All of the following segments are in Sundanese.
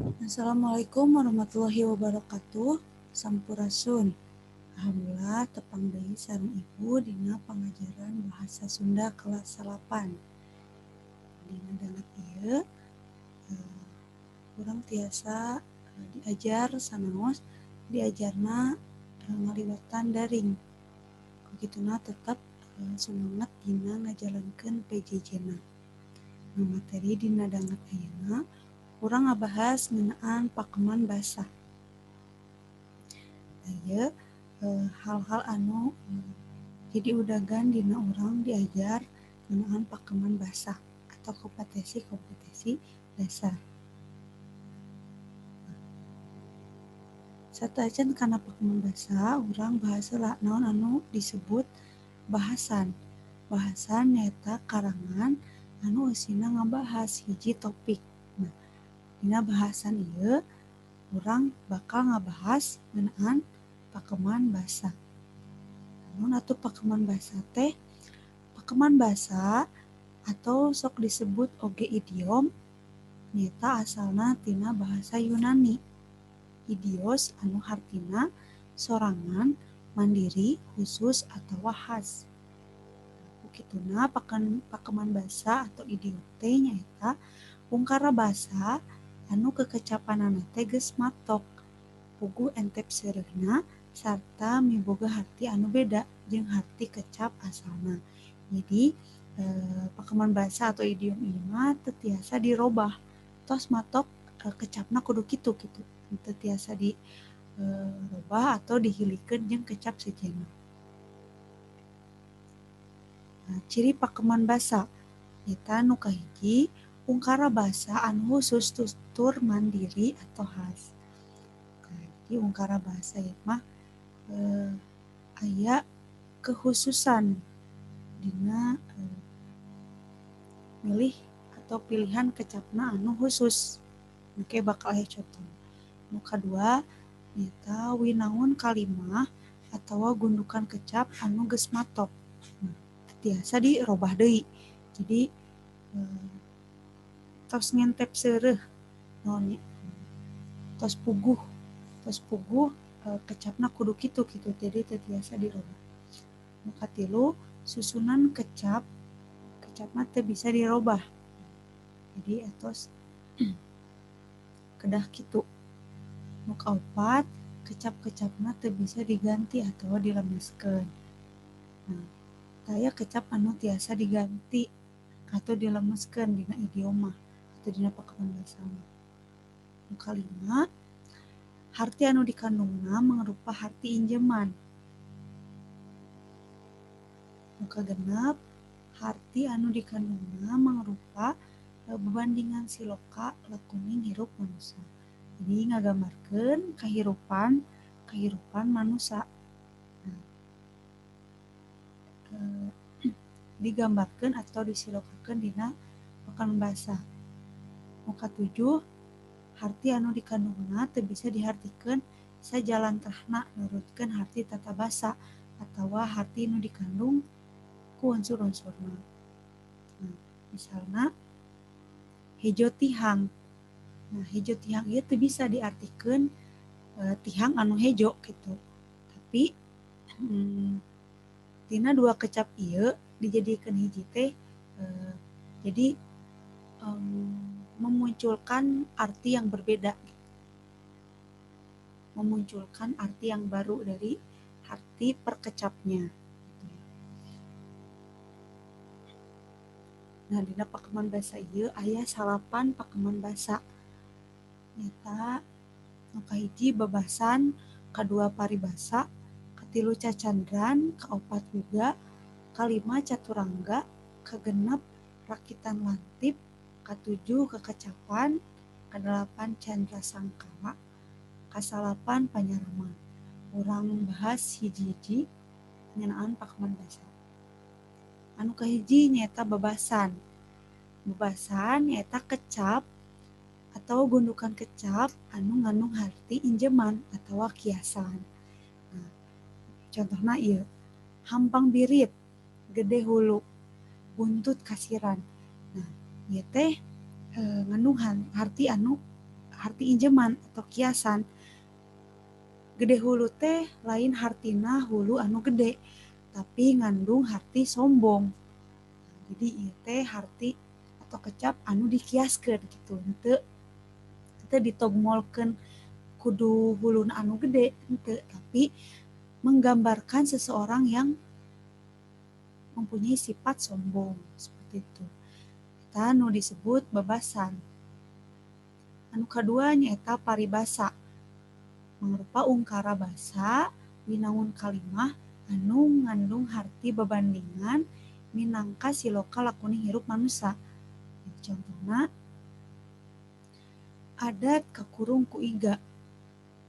Assalamualaikum warahmatullahi wabarakatuh. Sampurasun. Alhamdulillah tepang deui sareng Ibu dina pangajaran Bahasa Sunda kelas 8. Dina danget ieu urang tiasa diajar sanaos diajarna ngaliwatan daring. Ku kituna tetep sumanget dina ngajalankeun PJJ-na. Nu materi dina danget ayeuna urang ngabahas ngeunaan pakeman basa. Ieu hal-hal anu jadi udagan dina urang diajar ngeunaan pakeman basa atau kompetensi-kompetensi dasar. Sateuacan kana pakeman basa, urang bahas heula naon anu disebut bahasan. Bahasan nyaeta karangan anu eusina ngabahas hiji topik. Nah, dina bahasan ieu urang bakal ngabahas ngeunaan pakeman basa. Naon atuh pakeman basa teh? Pakeman basa atau sok disebut oge idiom nyaeta asalna tina bahasa Yunani. Idios anu hartina sorangan, mandiri, khusus atawa khas. Ku kituna pakeman basa atau idiom teh nyaeta ungkara basa anu kekecapanana teh geus matok, puguh entep seureuhna sarta miboga harti anu beda jeung harti kecap asalna. Jadi pakeman basa atau idiom ieu mah teu tiasa dirobah, tos matok kecapna kudu kitu kitu. Teu tiasa dirobah atau dihilikeun jeung kecap sejenna. Nah, ciri pakeman basa nyaeta nu kahiji ungkara basa anu khusus tutur mandiri atau khas. Nah, jadi ungkara basa ieu mah aya kekhususan dina milih atau pilihan kecapna anu khusus. Engke bakal aya contoh. Nu kadua nyaeta winangun kalimah atawa gundukan kecap anu geus matok. Nah, tiasa dirobah deui. Jadi tos ngentep seureuh naon nya, tos puguh kecapna kudu kitu kitu, jadi teu tiasa dirobah. Nu katilu susunan kecapna teu bisa dirobah. Jadi atos kedah kitu. Nu kaopat kecap-kecapna teu bisa diganti atawa dilemeskeun. Nah, taya kecap anu tiasa diganti atau dilemeskeun dina idiom mah atau dina pakeman basa mah. Nu kalima harti anu dikandungna mangrupa harti injeman. Nu kagenep harti anu dikandungna mangrupa bebandingan siloka lekuning hirup manusa. Jadi ngagambarkeun kahirupan manusa. Nah, digambarkeun atau disilokakeun dina pakeman basa. Nu katujuh harti anu dikandungna teu bisa dihartikeun sajalantrahna nurutkeun harti tata basa atawa harti nu dikandung ku unsur-unsurna. Nah, misalna hejo tihang. Nah, hejo tihang ieu teu bisa diartikeun tihang anu hejo kitu. Tapi tina dua kecap ieu dijadikeun hiji teh jadi memunculkan arti yang berbeda, memunculkan arti yang baru dari arti perkecapnya. Nah, dina pakeman basa ieu aya 9 pakeman basa. Nyaeta nu kahiji babasan, kadua paribasa, katilu cacandran, kaopat yoga, kalima caturangga, kagenep rakitan lantip, katujuh kekecapan, kadalapan candra sangkala, kasalapan panyaraman. Urang bahas hiji-hiji ngeunaan pakeman basa. Anu kahiji nyaeta babasan. Babasan nyaeta kecap atau gundukan kecap anu ngandung harti injeman atawa kiasan. Nah, contohna ieu, hampang birit, gede hulu, buntut kasiran. Nah, ieu teh ngandung harti anu harti injeman atau kiasan. Gede hulu teh lain hartina hulu anu gede, tapi ngandung harti sombong. Jadi ieu teh harti atau kecap anu dikiaskeun gitu, henteu teu ditogmolkeun kudu huluna anu gede, henteu, tapi menggambarkan seseorang yang mempunyai sifat sombong seperti itu. Eta nu disebut babasan. Anu kadua nyaeta paribasa. Mangrupa ungkara basa winangun kalimah anu ngandung harti babandingan minangka siloka lakune hirup manusa. Contohna adat kakurung ku iga.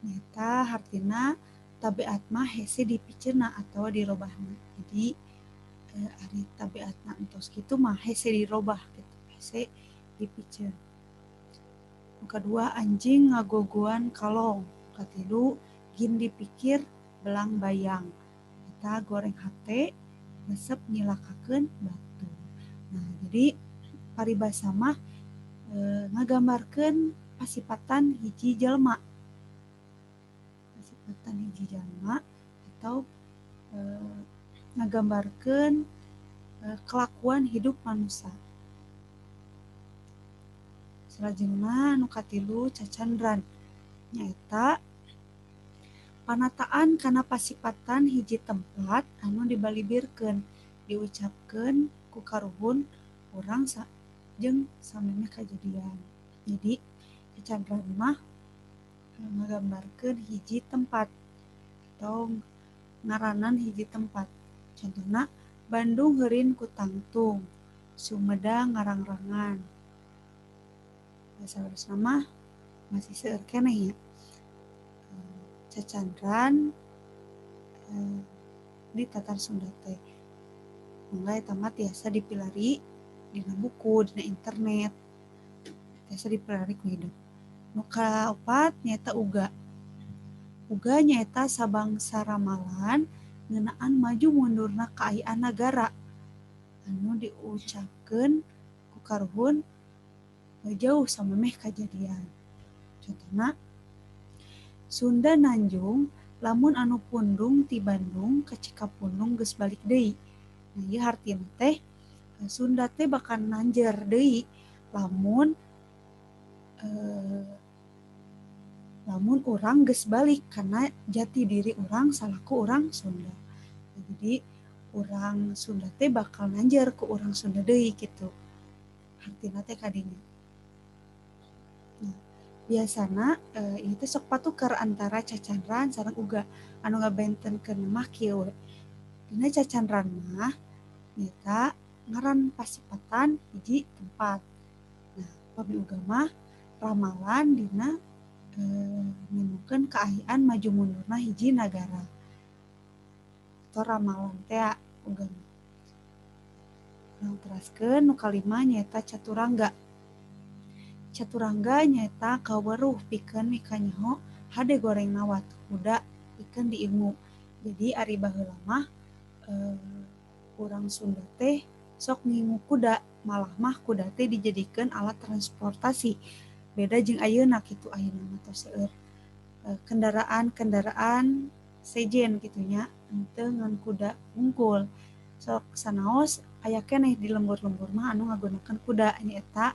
Nyaeta hartina tabiat mah hese dipiceuna atawa dirobahna. Jadi ari tabiatna entos kitu mah hese dirobah gitu, hese dipiceun. Nu kadua anjing ngagogoan kalong. Katilu gin dipikir belang bayang. Eta goreng hate resep nyilakakeun batur. Nah, jadi paribasa mah ngagambarkeun pasipatan hiji jelema. Pasipatan hiji jelema atau ngagambarkeun kelakuan hidup manusia. Salajengna nu katilu cacandran nyaeta panataan kana pasipatan hiji tempat anu dibalibirkeun, diucapkeun ku karuhun urang jeung samemeh kajadian. Jadi cacandran mah ngagambarkeun hiji tempat atau ngaranan hiji tempat. Contohna Bandung heurin ku tangtung, Sumedang ngarangrangan. Bahasa Sunda mah masih seueur keneh nya. Cacandran di Tatar Sunda teh. Mangga eta mah tiasa dipilari dina buku, dina internet. Tiasa dipilari ku hidup. Nu kaopat nyaeta uga. Uga nyaeta sabangsa ramalan ngeunaan maju mundurna kaayaan nagara anu diucapkeun ku karuhun jauh samemeh kajadian. Contohna Sunda Nanjung lamun anu pundung ti Bandung ka Cikapundung geus balik deui. Nah, ieu hartina teh Sunda teh bakal nanjer deui lamun lamun urang geus balik karena jati diri urang salaku urang Sunda. Nah, jadi urang Sunda teh bakal nanjer ku urang Sunda deui gitu. Hartina teh kadinya. Nah, biasana ieu teh sok patuker antara cacandran sareng uga anu ngabentenkeun mah kieu we. Dina cacandran mah nyaeta ngaran pasipatan hiji tempat. Nah, pami uga mah ramalan dina nyemukeun kaayaan maju mundurna hiji nagara. Atau ramalan teh uga mah. Urang teraskeun nu kalima nyaeta caturangga. Caturangga nyaeta kaweruh pikeun mikanyaho hade gorengna watu kuda pikeun diingu. Jadi ari baheula mah urang Sunda teh sok ngingu kuda, malah mah kuda teh dijadikeun alat transportasi. Beda jeung ayeuna kitu, ayeuna mah tos seueur kendaraan-kendaraan sejen kitu nya, henteu ngan kuda wungkul. Sok sanaos aya keneh di lembur-lembur mah anu ngagunakeun kuda nyaeta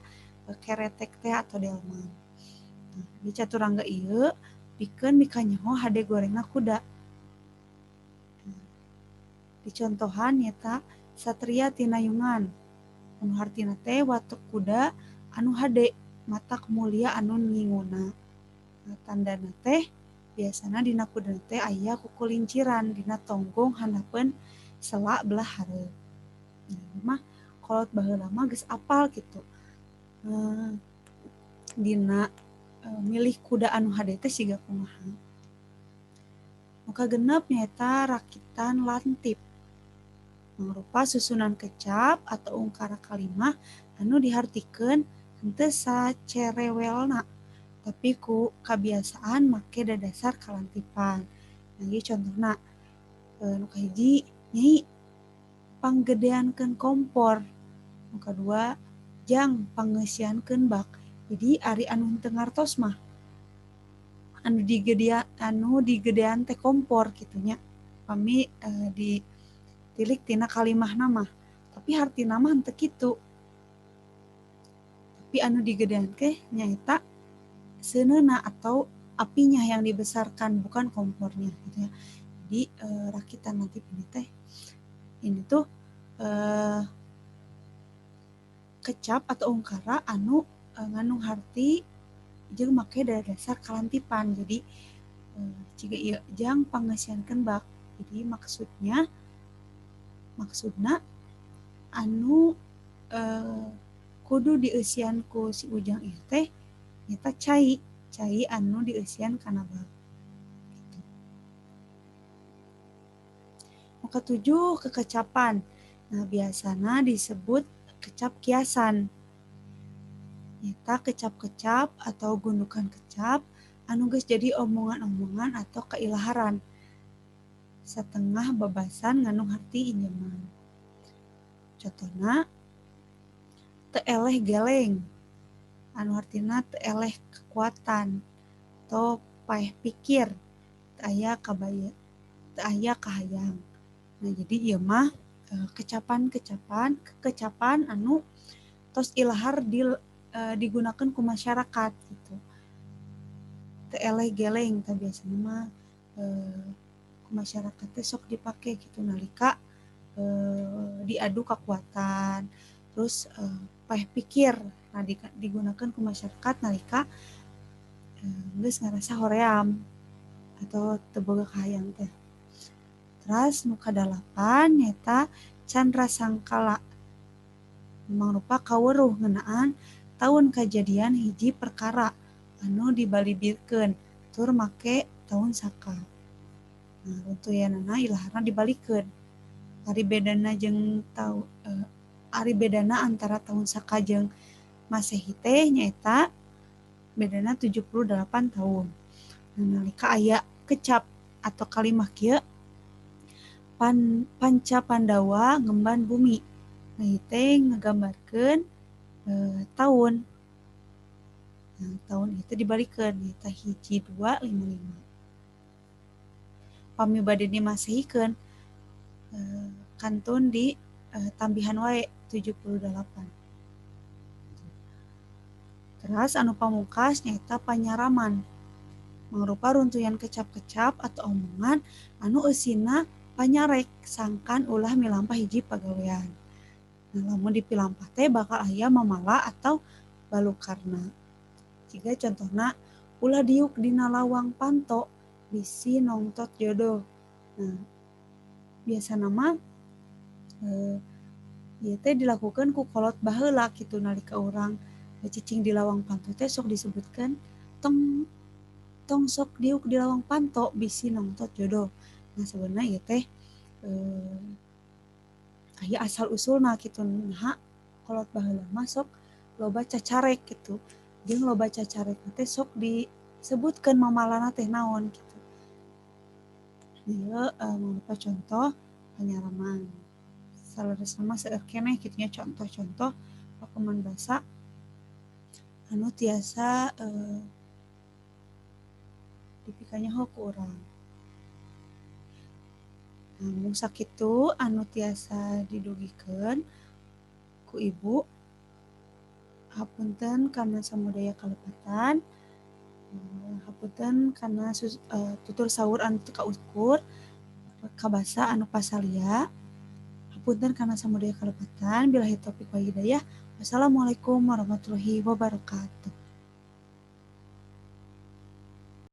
keretek teh atau delman. Nah, di caturangga ieu pikeun mikanyaho hade gorengna kuda. Nah, dicontohan nyaeta Satria Tinayungan. Anu hartina teh watuk kuda anu hade matak mulia anu nginguna. Nah, tandana teh biasana dina kuda teh aya kukulinciran dina tonggong handapeun sela belah hareup. Nah, mah kolot baheula mah geus apal kitu. Dina milih kuda anu hade teh siga kumaha. Nu kagenep nyaeta rakitan lantip. Mangrupa susunan kecap atau ungkara kalimah anu dihartikeun henteu sacerewelna tapi ku kabiasaan make dadasar kalantipan. Nah, ieu contohna nu kahiji nyai panggedeankeun kompor. Nu kadua jang pangeusiankeun bak. Jadi ari anu henteu ngartos mah anu digedean teh kompor kitu nya. Pami ditilik tina kalimahna mah, tapi hartina mah henteu kitu. Tapi anu digedean teh nyaeta seuneuna atau apinya yang dibesarkan, bukan kompornya gitu ya. Jadi rakitan nanti ini teh ini tuh kecap atau ungkara anu ngandung harti jeung make dasar kalantipan. Jadi ciga ieu jang pangeusiankeun bak. Jadi maksudna anu kudu dieusian ku si Ujang ieu teh nyaeta cai anu dieusian kana bak. Gitu. Nu katujuh, kekecapan. Nah, biasana disebut kecap kiasan. Nyaeta kecap-kecap atau gundukan kecap anu geus jadi omongan-omongan atau kailaharan. Satengah babasan ngandung harti injeman. Contohna teu eleh geleng, anu hartina teu eleh kekuatan atau paeh pikir, teu aya kabaya, teu aya kahayang. Nah, jadi ieu mah kecapan anu tos ilahar digunakan ku masyarakat gitu. Teu eleh geleng tah biasana mah ku masyarakat teh sok dipake gitu nalika diadu kekuatan, terus paeh pikir. Nah, digunakan ku masyarakat nalika geus ngarasa hoream atau teu boga kahayang teh. Teras nu kadalapan nyaeta candra sangkala. Mangrupa kaweruh ngeunaan taun kajadian hiji perkara anu dibalibirkeun tur make taun saka. Nah, runtuyanana ilaharna dibalikeun. Ari bedana jeung ari bedana antara tahun saka jeung Masehi teh nyaeta bedana 78 tahun. Nah, nalika aya kecap atau kalimah kieu Panca Pandawa ngemban bumi. Nah, ieu teh ngagambarkeun taun. Nah, tahun itu dibalikeun nyaeta 1255. Pami bade dimasehikeun kantun di tambihan wae 78. Teras anu pamungkas nyaeta panyaraman. Mangrupa runtuyan kecap-kecap atau omongan anu eusina panyarek sangkan ulah milampah hiji pagawean. Nah, lamun dipilampah teh bakal aya mamala atau balukarna. Jiga contohna ulah diuk dina lawang panto bisi nongtot jodoh. Nah, biasana mah ieu teh dilakukeun ku kolot baheula kitu nalika urang cicing di lawang panto teh sok disebutkeun tong sok diuk di lawang panto bisi nongtot jodoh. Nah, sebenarnya ieu teh aya asal usulna kitu naha kolot baheula mah sok loba cacarek kitu. Jeung loba cacarek teh sok disebutkeun mamalana teh naon kitu. Ieu mangrupa contoh panyaraman. Saleresna mah seueur keneh kitu nya contoh-contoh pakeman basa anu tiasa dipikanyaho ku urang. Nah, mung sakitu anu tiasa didugikeun ku ibu. Hapunten kana samudaya kalepatan. Hapunten kana tutur saur anu teu kaukur, kabasa anu pasalia. Hapunten kana samudaya kalepatan. Billahi taufik wal hidayah. Wassalamualaikum warahmatullahi wabarakatuh.